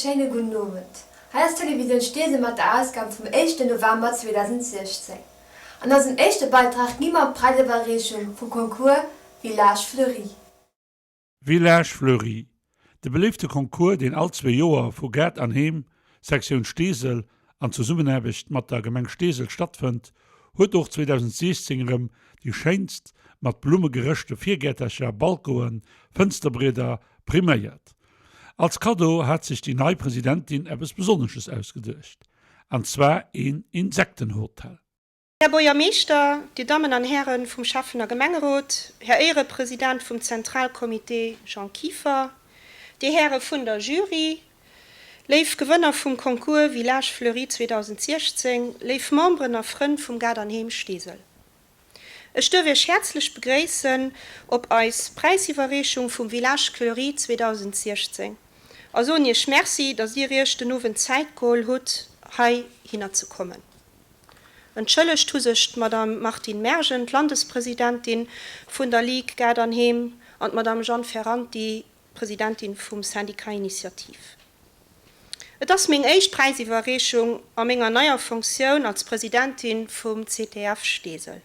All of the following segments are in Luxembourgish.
schéine gudden Owend. Hei ass Télévisioun Steesel mat der Ausgab vum éischten November 2016. An eisem éischte Beitrag gi mer op d'Präisiwwerreechung vum Concours Village Fleuri. Village Fleuri, de beléifte Concours, deen all zwee Joer vu Gaart an Heem, Sektioun Steesel, an Zesummenaarbecht mat der Gemeng Steesel stattfënnt, huet och 2016 erëm déi schéinst mat Blumme gerëschte Virgäertercher, Balconen, Fënsterbrieder priméiert. Als Kaddo hat sech déi nei Presidentin eppes Besonnesches ausgeduecht, an zwar een Insektenhotel. Här Buergermeeschter, Dir Dammen an Häre vum Schäffen a Gemengerot, Här Éierepresident vum Zentralcomité Jean Kieffer, Dir Häre vun der Jury, léif Gewënner vum Concours Village Fleuri 2016, léif Memberen a Frënn vum Gaart an Heem Steesel. Ech duerf Iech häerzlech begréissen op eis Präisiwwerreechung vum Village Fleuri 2016 a soen Iech Merci, dass Dir Iech den Owend Zäit geholl hutt, heihinner ze kommen. Entschëllegt hu sech d'Madame Martine Mergen, d'Landespresidentin vun der Ligue Gaart an Heem, an d'Madame Jeanne Ferranti, Presidentin vum Syndicat Initiative. Et ass meng éischt Präisiwwerreechung a menger neier Fonctioun als Presidentin vum CTF Steesel.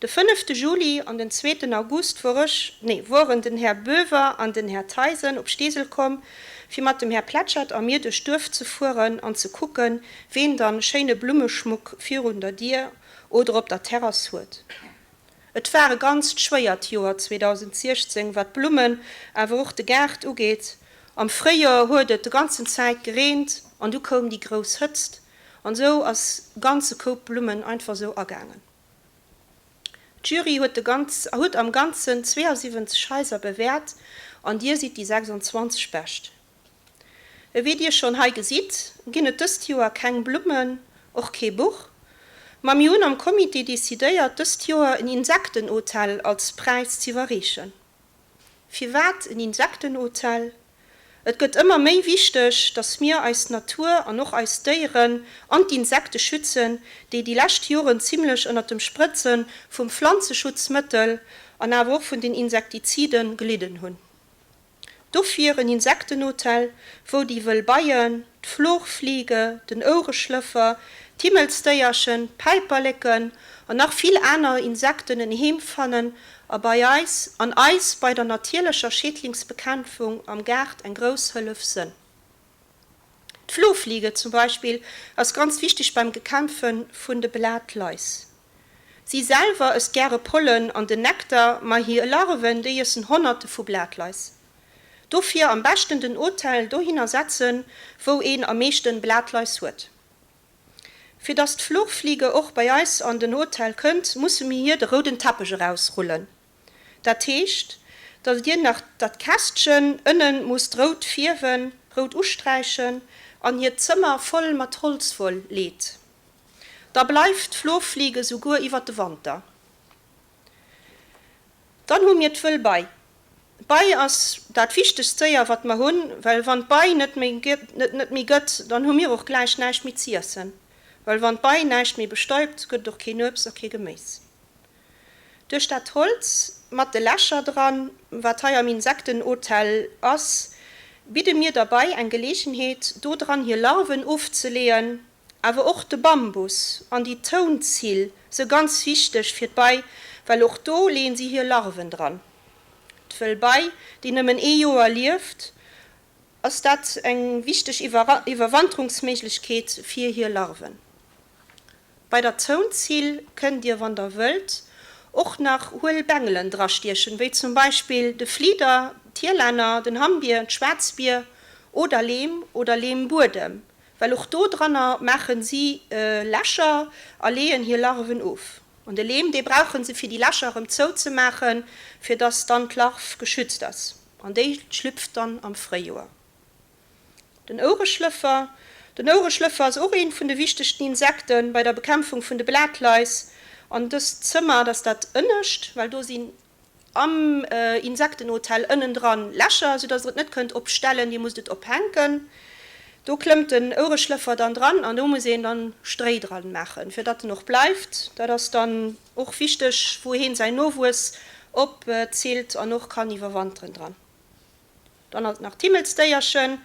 De fënnefte Juli an den zweeten August wor ech, nee, woren den Här Boever an den Här Theisen op Steesel komm, fir mat dem Här Pletschert a mir duerch d'Duerf ze fueren an ze kucken, ween dann schéine Blummeschmuck virun der Dier oder op der Terrass huet. Et war e ganzt schwéiert Joer 2016, wat d'Blummen, awer och de Gaart ugeet. Am Fréijoer huet et de ganzen Zäit gereent an du koum déi grouss Hëtzt An esou ass ganze Koup Blummen einfach esou agaangen. D'Jury huet de ganz huet am ganzen 72 Haiser bewäert an dir sidd déi 26 bescht. Ewéi dir schonn hei gesitt, ginn et dëst Joer keng Blummen, och kee Buch, ma mir hunn am Comité decidéiert dëst Joer en Insektenhotel als Präis z'iwwerreechen. Firwat en Insektenhotel? Et gëtt ëmmer méi wichteg, dass mir eis Natur an och eis Déieren an d'Insekte schützen, déi déi lescht Joren zimlech ënnert dem Sprëtze vum Pflanzeschutzmëttel an awer och vun den Insektizide gelidden hunn. Dofir en Insektenhotel, wou déi wëll Beien, d'Florfliege, den Oureschlëffer, d'Himmelsdéierchen, d'Päiperleken an nach vill aner Insekten en Heem fannen a bei eis an eis bei der natierlecher Schädlingsbekämpfung am Gaart eng grouss Hëllef sënn. D'Florfliege zum Beispill ass ganz wichteg beim Gekämpfe vun de Blatlais. Si selwer ësst gäre Pollen an den Nektar, ma hir Larven, déi iessen Honnerte vu Blatlais. Dofir am beschten den Hotel dohinner setzen, wou een am meeschten Blatlais huet. Fir dass d'Florfliege och bei eis an den Hotel kënnt, musse mir hir de rouden Teppech erausrullen. Dat heescht, dass dir nach dat Kästchen ënnen musst rout fierwen, rout usträichen an hiert Zëmmer voll mat Holzwoll leet. Da bleift d'Florfliege souguer iwwert de Wanter. Dann hu mir d'wëll Bei. D'Bei ass dat wichtegst Déier wat mer hunn, well wann d'Bei net méi net méi gëtt, dann hu mir och gläich näischt méi z'iessen, well wann d'Bei näischt méi bestäubt, gëtt et och keen Uebst a kee Geméis. Duerch dat Holz mat de Lächer dran, wat hei am Insektenhotel ass, bidde mir der Bei eng Geleegenheet, do dran hir Larven ofzeleeën. Awer och de Bambus an déi Tounzill se ganz wichteg fir d'Bei, well och do leeën si hir Larven dran. D'wëll Bei, déi nëmmen ee Joer lieft, ass dat eng wichteg Iwwerwanterungsméiglechkeet fir hir Larven. Bei der Tounzill kënnt Dir, wann der wëllt, och nach huel Bengelen drastiechen, wéi zum Beispill de Flieder, d'Hielenner, den Hammbier, d'Schwaarzbier oder Leem oder Leembuedem. Well och do dranner maachen si Lächer a leeën hir Larven of. An de Leem, dee brauchen se fir déi Lächer erëm zouzemaachen, fir dass dann d'Larv geschützt ass. An déi schlüpft dann am Fréijoer. Den Ouereschlëffer Den Ouereschlëffer ass och eent vun de wichtegsten Insekte bei der Bekämpfung vun de Blatlais. An dëst Zëmmer, dat ass dat ënnescht, well do sinn Am Insektenhotel ënnendran Lächer, sou dass der et net kënnt opstellen, dir musst et ophänken. Do klëmmt den Ouereschlëffer dann dran an do muss een dann Stréi dran maachen, fir datt en och bleift. Dat ass dann och wichteg, wou heen säin Nowuess opzillt an och kann iwwerwanteren dran. Dann ass et nach d'Himmelsdéierchen.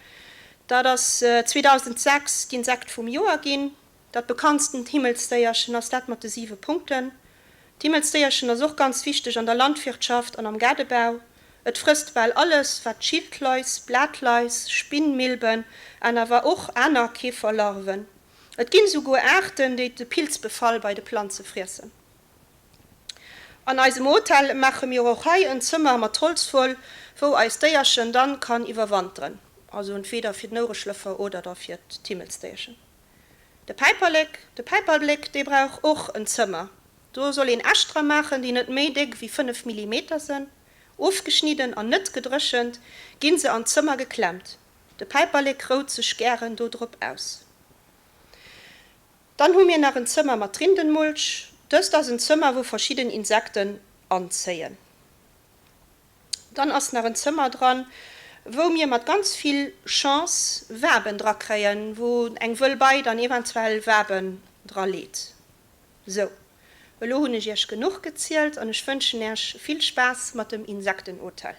Dat ass 2006 d'Insekt vum Joer ginn. Dat bekanntstent Himmelsdéierchen ass dat mat de siwe Punkten. D'Himmelsdéierchen ass och ganz wichteg an der Landwirtschaft an am Gaardebau. Et frësst bal alles, wat Schildläus, Blatlais, Spinnmilben an awer och aner Käferlarven. Et ginn esouguer Aarten, déi de Pilzbefall bei de Planze friessen. An eisem Hotel maache mir och hei en Zëmmer mat Holzwoll, wou eist Déierchen dann kann iwwerwanteren, also entweder fir den Ouereschlëffer oder da fir d'Himmelsdéierchen. De Päiperlek, De Päiperlek, dee brauch och en Zëmmer. Do soll een Äscht dra maachen, déi net méi déck wéi 5 Millimeter sënn. Ofgeschnidden an net gedréchent, ginn se an d'Zëmmer geklemmt. De Päiperlek rout sech gären do drop aus. Dann hu mir nach en Zëmmer mat Rindenmulch. Dëst ass en Zëmmer wou verschidden Insekten anzéien. Dann ass nach en Zëmmer dran, wou mir mat ganz vill Chance Waben dra kréien, wou eng wëll Bei dann eventuell Waben dra leet. Sou, elo hunn ech iech genuch gezielt an ech wënschen iech vill Spaass mat dem Insektenhotel.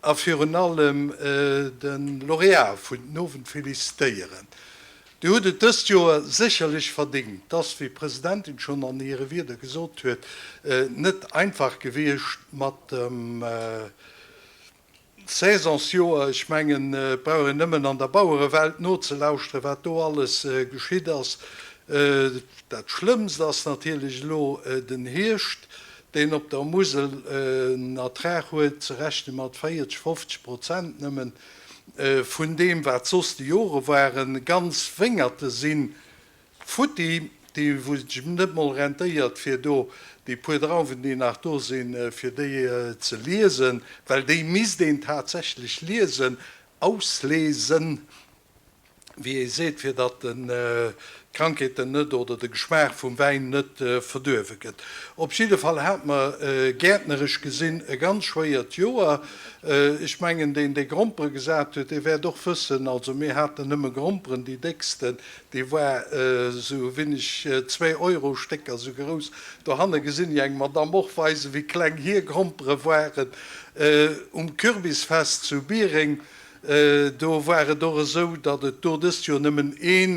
A virun allem de Lauréat vun den Owend felicitéieren. Dir hutt et dëst Joer sécherlech verdéngt. Et ass, wéi d'Presidentin schonn an hire Wieder gesot huet, net einfach gewiescht mat dem Saisonsjoer. Ech mengen, et brauch een nëmmen an der Bauerewelt nozelauschteren, wat do alles geschitt ass. Dat Schlëmmst ass natierlech elo den Hierscht, deen op der Musel en Ertrag huet, ze rechne mat 40, 50 Prozent nëmmen vun deem, wat soss déi Jore waren. Ganz Wéngerte si futti, déi wou et sech net mol rentéiert, fir do déi puer Drauwen, déi nach do sinn, fir déi ze liesen, well déi misst een tatsächlech liesen, auslesen. wéi ee seet, fir datt d'Krankheeten net oder de Geschmaach vum Wäin net verduerwe gëtt. Op jidde Fall hate mer gäertneresch gesinn e ganz schwéiert Joer. Ech mengen, deen dee Grompere gesat huet, dee wäert och wëssen, also mir haten nëmme Gromperen, déi décksten, déi war esou winneg Zwee-Euro-Stécker esou grouss. Dohanne gesinn ech eng Madamm och weisen, wéi kleng hir Grompere waren. Um Kürbisfest zu Biereng Do war et och esou, datt et do dëst Joer nëmmen een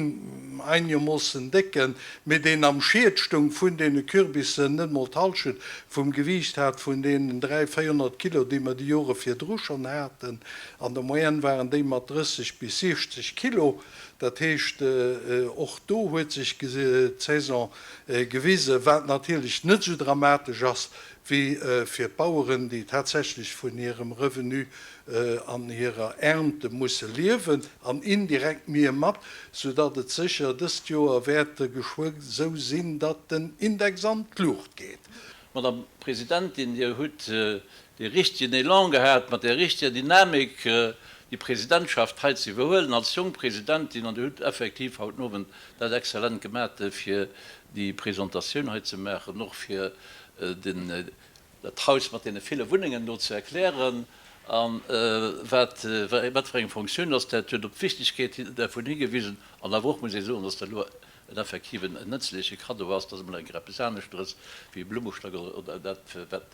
einegermoossen décken, mee deen am Schiet stoung, vun deene Kürbissen net mol d'Hallschent vum Gewiicht hat vun deenen 300, 400 Kilo, déi mer déi Jore virdru schonn haten. An der Moyenne waren déi mat 30 bis 60 Kilo. Dat heescht, och do huet sech d'Saison gewisen, wat natierlech net esou dramatesch ass wéi fir d'Baueren, déi tatsächlech vun hirem Revenu an hirer Ernte musse liewen, an indirekt mir mat, soudatt et sécher dëst Joer wäert geschwë sou sinn, datt den Index an d'Luucht geet. Madame Presidentin, Dir hutt dee richtegen Elan gehat, mat där richteger Dynamik déi Presidentschaft hei ze iwwerhuelen als jonk Presidentin, an Dir hutt effektiv haut den Owend dat exzellent gemat, fir déi Presentatioun hei ze maachen, och fir den dat Haus mat deene ville Wunnengen do ze erklären a wat wat fir eng Fonctioun dass dat huet, op d'Wichtigkeet dervun higewisen an awer och muss ee soen, dass dat elo en effektiven en nëtzleche Cadeau ass, dass emol eng Kéier eppes aneschteres wéi e Blummestock oder dat wat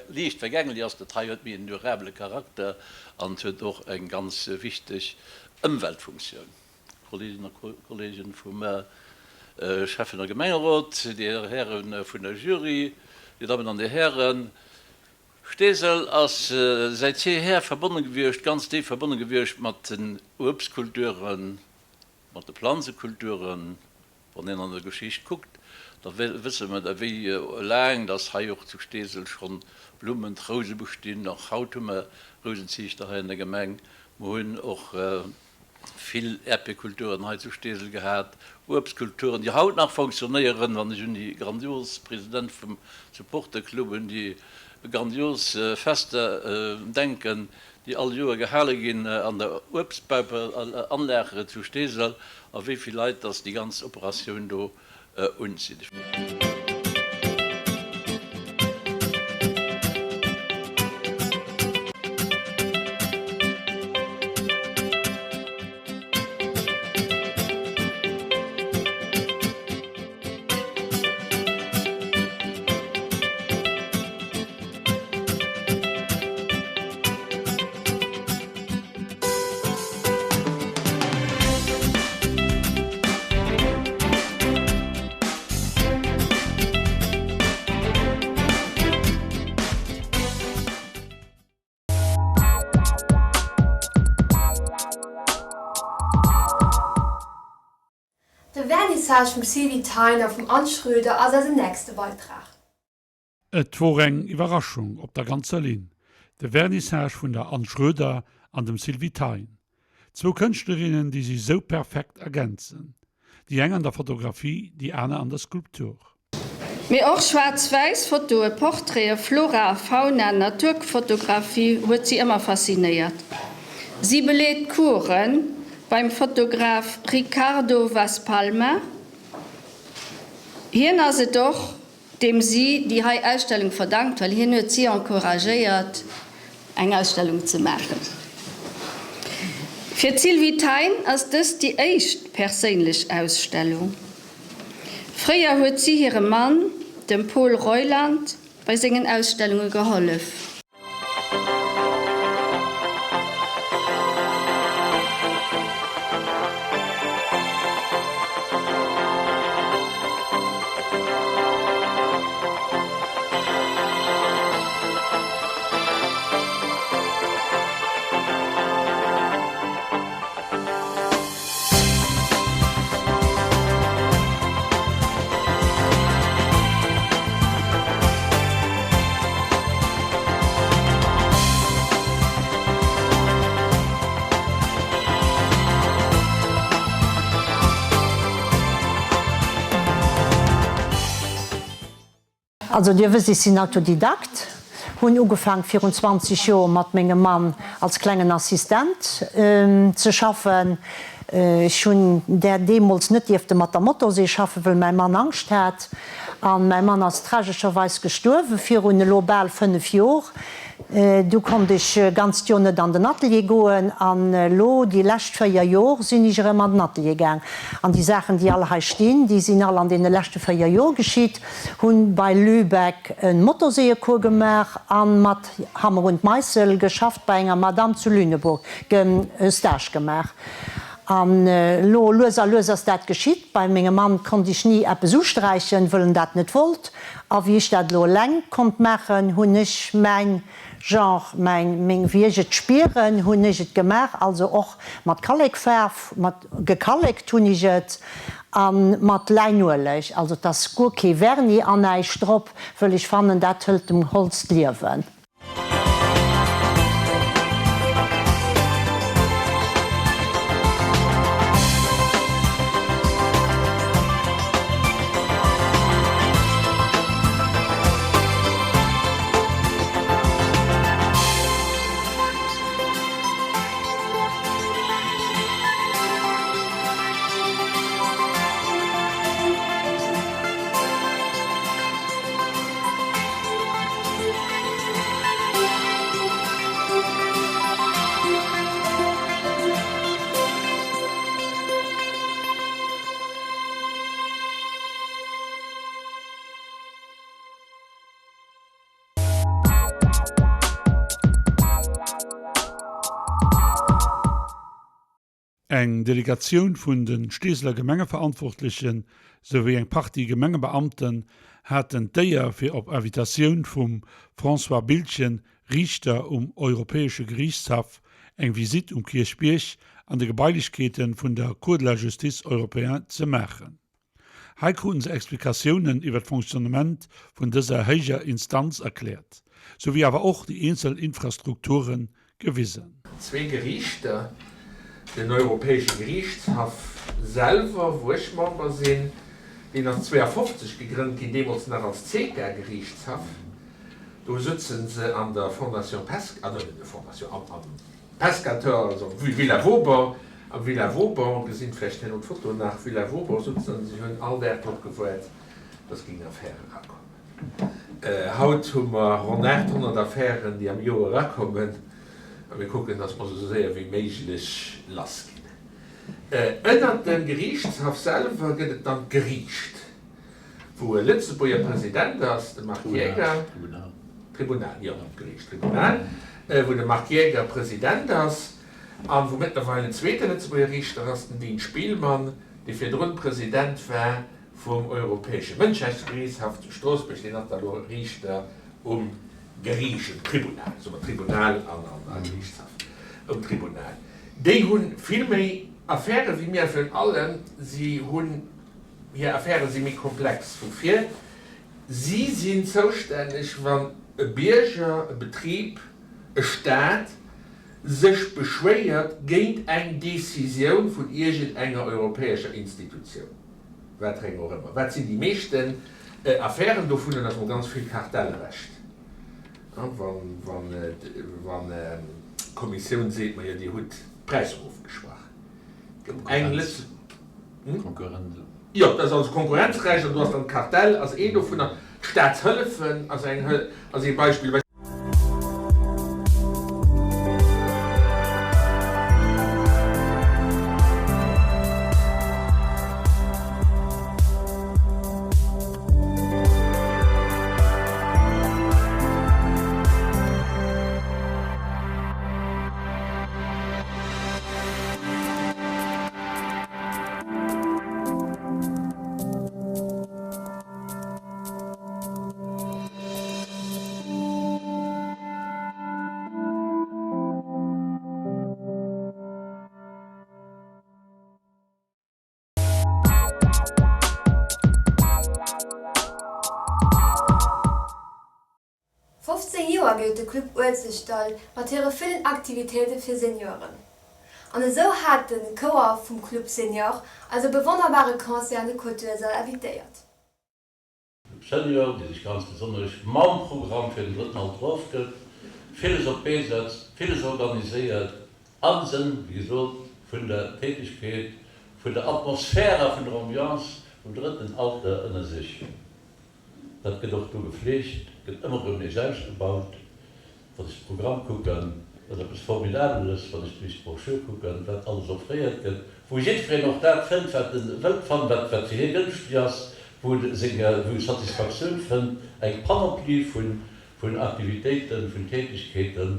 liicht vergänglech ass. Dat hei huet méi en durabele Charakter an huet och eng ganz wichteg Ëmweltfunktioun. Kolleeginnen a Kolleegen vum Schäffen a Gemengerot, Dir Häre vun der Jury, Dir Dammen an Dir Hären, Steesel ass säit jeeher verbonne gewiescht, ganz déif verbonne gewiescht mat den Uebstkulturen, mat de Planzekulturen. Wann een an der Geschicht kuckt, da wësse mer da wéi laang dass hei och zu Steesel schonn Blummen, d'Rouse bestinn. Och haut hu mer Rousenziichter hei an der Gemeng. Mer hunn och vill Äerdbierkulturen hei zu Steesel gehat, Uebstkulturen, déi haut nach fonctionnéieren, wann ech un déi grandios President vum Supporterclub, un déi grandios Fester denken, déi all Joer gehale ginn an der Uebstbauanlag zu Steesel, a wéi vill Leit dass déi ganz Operatioun do unzitt. De Vernissage vum Sylvie Thein a vum Anne Schröder ass eisen nächste Beitrag. Et wor eng Iwwerraschung op der ganzer Linn, de Vernissage vun der Anne Schroeder an dem Sylvie Thein. Zwou Kënschtlerinnen, déi sech sou perfekt ergänzen. Déi eng an der Fotografie, déi aner an der Skulptur. Mee och schwaarz-wäiss Fotoe, Portraite, Flora a Fauna, Naturfotografie huet si ëmmer faszinéiert. Si beleet Course beim Fotograf Ricardo Vaz Palma. Hien ass et och, deem si déi hei Ausstellung verdankt, well hien huet si encouragéiert, eng Ausstellung ze maachen. Fir d'Sylvie Thein ass dëst déi éischt perséinlech Ausstellung. Fréier huet si hirem Mann, dem Paul Reuland, bei sengen Ausstellunge gehollef. Also Dir wësst, ech sinn Autodidakt, hunn ugefaang virun 20 Joer mat mengem Mann als klengen Assistent ze schaffen. Ech hunn där deemools net dierfte mat der Motorsee schaffen, wëll mäi Mann Angscht hat. An mäi Mann ass tragescherweis gestuerwe virun elo bal 5 Jor. Du konnt ech ganzt Jor net an den Atelier goen. An elo déi lescht 4 Jor sinn ech erëm an den Atelier gaang. An déi Saachen, déi all hei stinn, déi sinn all an deene leschte 4 Jor geschitt. Hunn bei Lübeck en Motorseeëcours gemaach an mat Hammer und Meißel geschafft, bei enger Madame zu Lüneburg e Stage gemaach. An elo lues a lues ass dat geschitt. Bei mengem Mann konnt ech ni eppes usträichen, wëll en dat net wollt. A wéi ech dat elo eleng konnt maachen, hunn ech mäin Genre, mäin, meng, wéi ech et spieren, hunn ech et gemaach. Also och mat Kallekfaarf, mat gekallekt hunn ech et a mat Läinueleg. Also et ass guer kee Vernis an näischt drop, wëll ech fannen, dat hëlt dem Holz d'Liewen. Eng Delegatioun vun de Steeseler Gemengeverantwortleche souwéi eng Partie Gemengebeamten haten d'Éier fir op Invitatioun vum François Biltgen, Riichter um Europäesche Geriichtshaff, eng Visitt um Kierchbierg an de Gebailechkeete vun der Cour de la Justice européen ze maachen. Hei kruten se Explikatiounen iwwer d'Fonctionnement vun dëser héijer Instanz erkläert, souwéi awer och déi eenzel Infrastrukture gewisen. Zwee Geriichter, den Europäesche Geriichtshaff selwer, wou ech Member sinn, deen ass 52 gegrënnt ginn, deemools nach als CECA-Geriichtshaff. Do sëtze se an der Fondation Pesc, an der Fondation, am Pescateur, also am Villa Vauban, am Villa Vauban, gesinn vläicht herno d'Foto nach, Villa Vauban sëtzen se, hunn all Dag drop gewuart, dass géing Affäre erakommen. Haut hu mer ronn 800 Affären, déi am Joer erakommen, a mir kucken, dass mer se esou séier wéi méiglech lass ginn. Ënnert dem Geriichtshaff selwer gëtt et dann d'Geriicht. wou e Lëtzebuerger President ass, de Marc Jaeger, Tribunal, jo, Geriicht, Tribunal, wou de Marc Jaeger President ass a wou mëttlerweil en zweete Lëtzebuerger Riichter ass, den Dean Spielmann, dee virdrun President war vum Europäesche Mënschrechtsgeriichtshaff zu Stroossbuerg, deen ass da elo Riichter um Geriicht, um Tribunal, soe mer Tribunal an Geriichtshaff, um Tribunal. Déi hu vill méi Affäre wéi mir, virun allem si hunn Hir Affäre si méi komplex. Woufir? Si sinn zoustänneg, wann e Bierger, e Betrib, e Staat sech beschwéiert géint eng Decisioun vun iergend enger europäescher Institutioun, watereng och ëmmer. Wat sinn déi meeschten Affären dovun? Ass mol ganz vill Kartellrecht. Wann d'Kommissioun seet, majo Dir hutt d'Präisser erofgeschwach, gëtt eng Lëtze. Konkurrenz. Jo, dat ass also Konkurrenzrecht an do ass dann d'Kartell ass een dovunner, d'Staatshëllefen ass eng ass ee Beispill. 15 Joer gëtt et de Club Uelzechtdall mat hire villen Aktivitéite fir Senioren. An esou hat de Chouer vum Club Senior eis op e wonnerbare Concert an de Kultursall invitéiert. Club Senior, déi sech ganz besonnesch mam Programm fir den drëtten Alter ofgëtt, villes op d'Bee setzt, villes organiséiert, am Sënn, wéi gesot, vun der Tätegkeet, vun der Atmosphär a vun der Ambiance vum drëtten Alter ënner sech. Dat gëtt och do gefleegt, gëtt ëmmer erëm nees ausgebaut. Wann ech de Programm kucken, dat ass eppes Formidabeles, wann ech duerch d'Brochure kucken, wat alles offréiert gëtt, wou jiddwereen och dat fënnt, wat e wëllt fannen, wat wat fir hie gënschteg ass, wou e seng wou e Satisfaktioun fënnt, eng Panoplie vun vun Aktivitéiten, vun Tätegkeeten,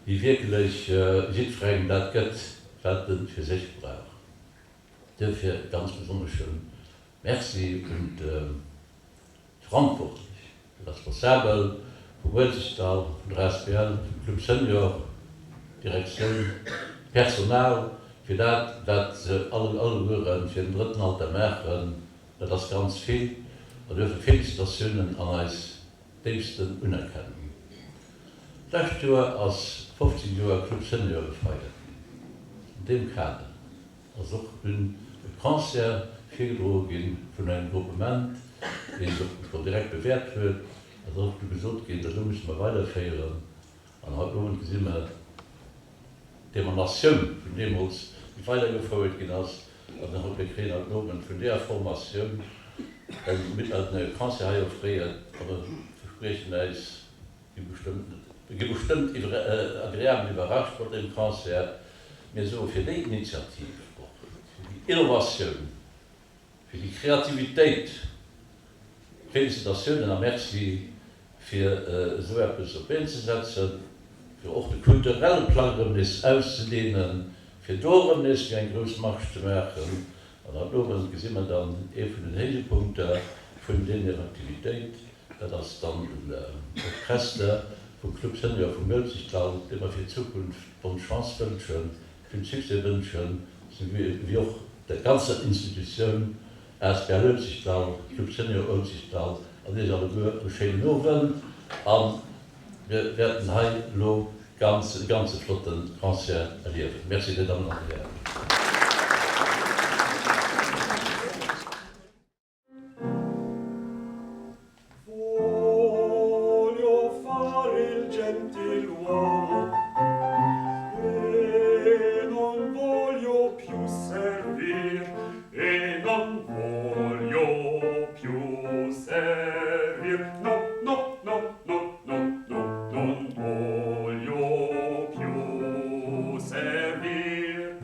déi wierklech jiddwerengem dat gëtt, wat e fir sech brauch. Duerfir e ganz besonnesche Merci un d'Verantwortlech, déi Responsabel vum Uelzechtdall, vun der asbl, vum Club Senior, d'Direktioun, d'Personal, fir dat, wat se alleguere fir den drëtten Alter maachen. Dat ass ganz vill. An duerfir Félicitatiounen an eis déifsten Unerkennung. D'lescht Joer ass 15 Joer Club Senior gefeiert ginn. An deem Kader ass och dunn e Concert virgedroe gi vun engem Groupement, dee sech och scho direkt bewäert huet. Et ass och du gesot ginn, dat elo musse mer weiderféieren. An haut Owend gesi mer d'Emanatioun vun deemools, déi weidergefouert ginn ass. An haut, mir kréien haut Owend vun deeër Formatioun e Concert hei offréiert a mer verspriechen äis, Gi bestëmmt net. Mir gi bestëmmt agreabel iwwerrascht mat deem Concert. Mir soe fir déi Initiativ och, fir déi Innovatioun, fir déi Kreativitéit Félicitatiounen a Merci fir esou eppes op d'Been ze setzen, fir och de kulturelle Plang erëm nees auszedehnen, fir do erëm nees méi eng grouss Marche ze maachen. An haut Owend gesi mer dann ee vun den Héijepunkter vun deene Aktivitéit. Dat ass dann den Orchester vum Club Senior vum Uelzechtdall, deem mer fir d'Zukunft bonne Chance wënschen, vill Succès wënschen, souwéi och der ganzer Institutioun. Asbl Uelzechtdall, Club Senior Uelzechtdall an Iech alleguer e schéinen Owend a mir wäerten hei elo ganz e ganze flotte Concert erliewen. Merci, Dir Dammen an Dir Hären. Voglio fare il gentiluomo e non voglio più servir e non voglio più servir no no no no no no non voglio più servir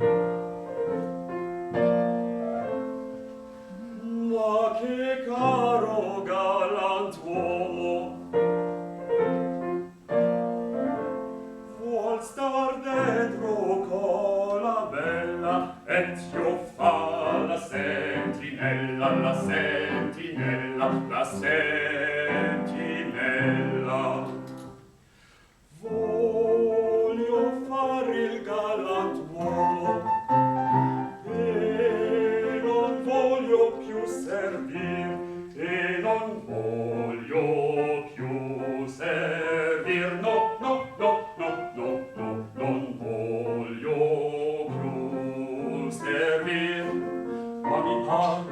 Ma che caro galantuomo Vuol star dentro colla bella Et io fa la sentinella, la sentinella, la sentinella. Voglio far il galantuomo E non voglio più servir E non voglio più servir No, no, no, no, no, no Non voglio più servir Ma mi par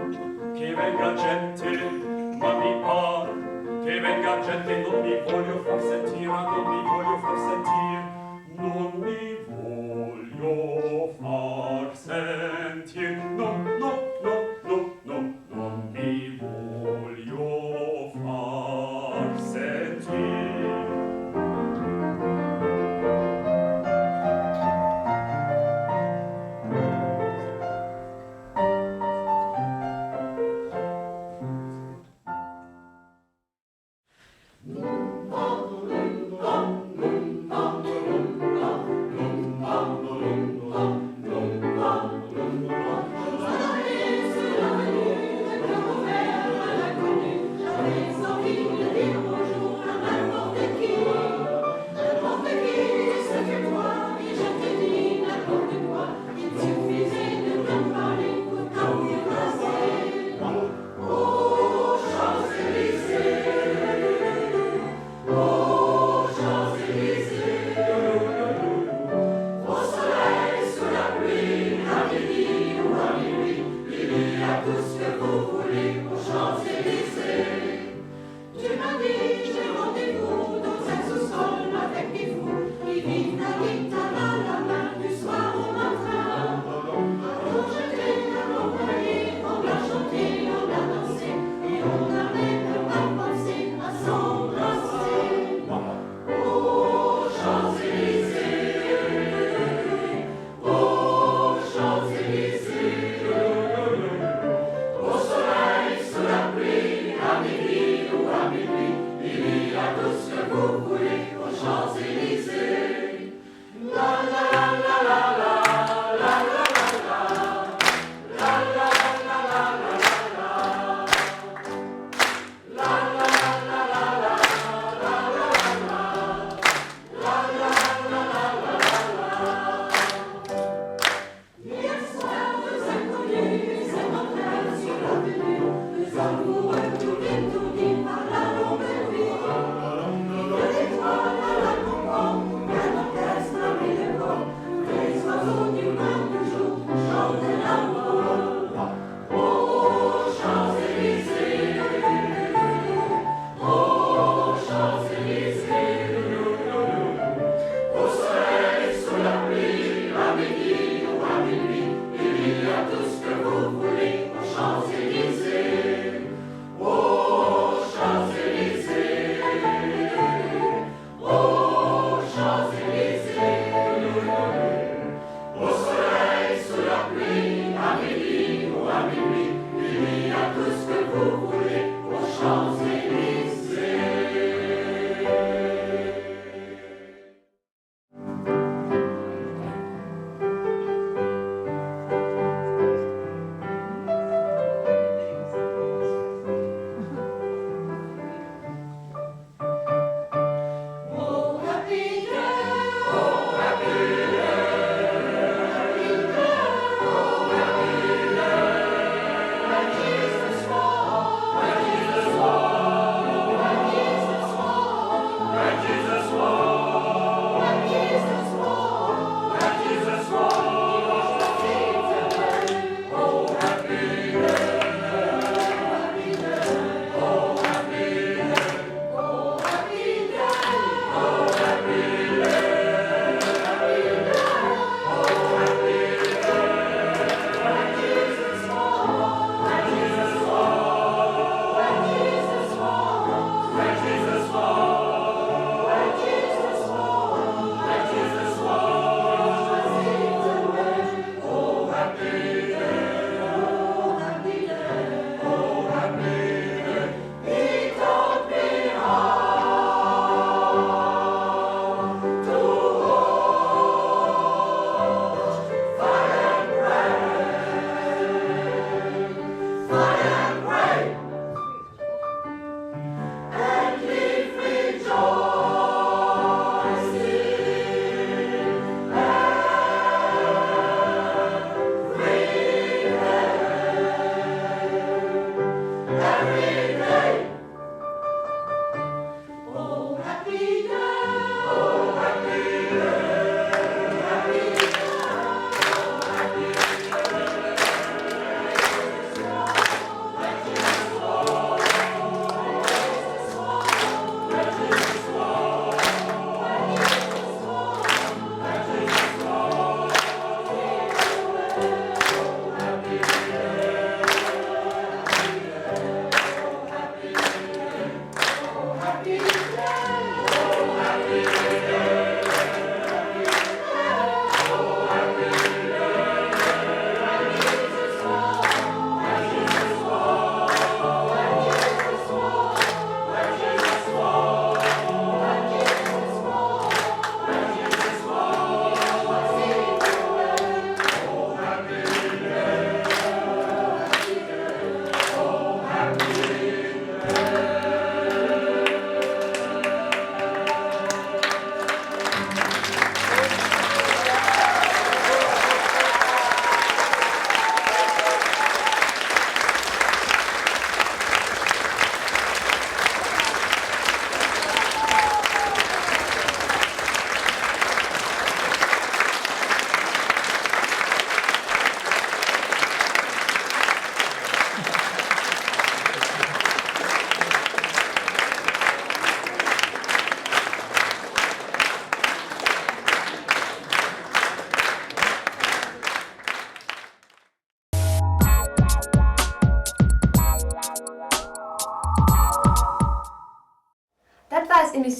che venga gente Ma mi par.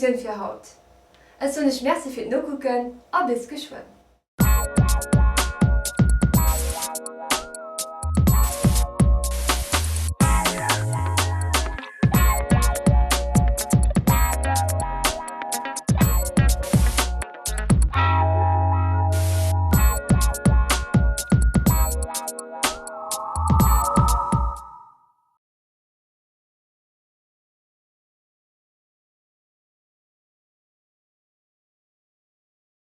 Emissioun fir haut. Ech soen iech Merci fir d'Nokucken a bis geschwënn.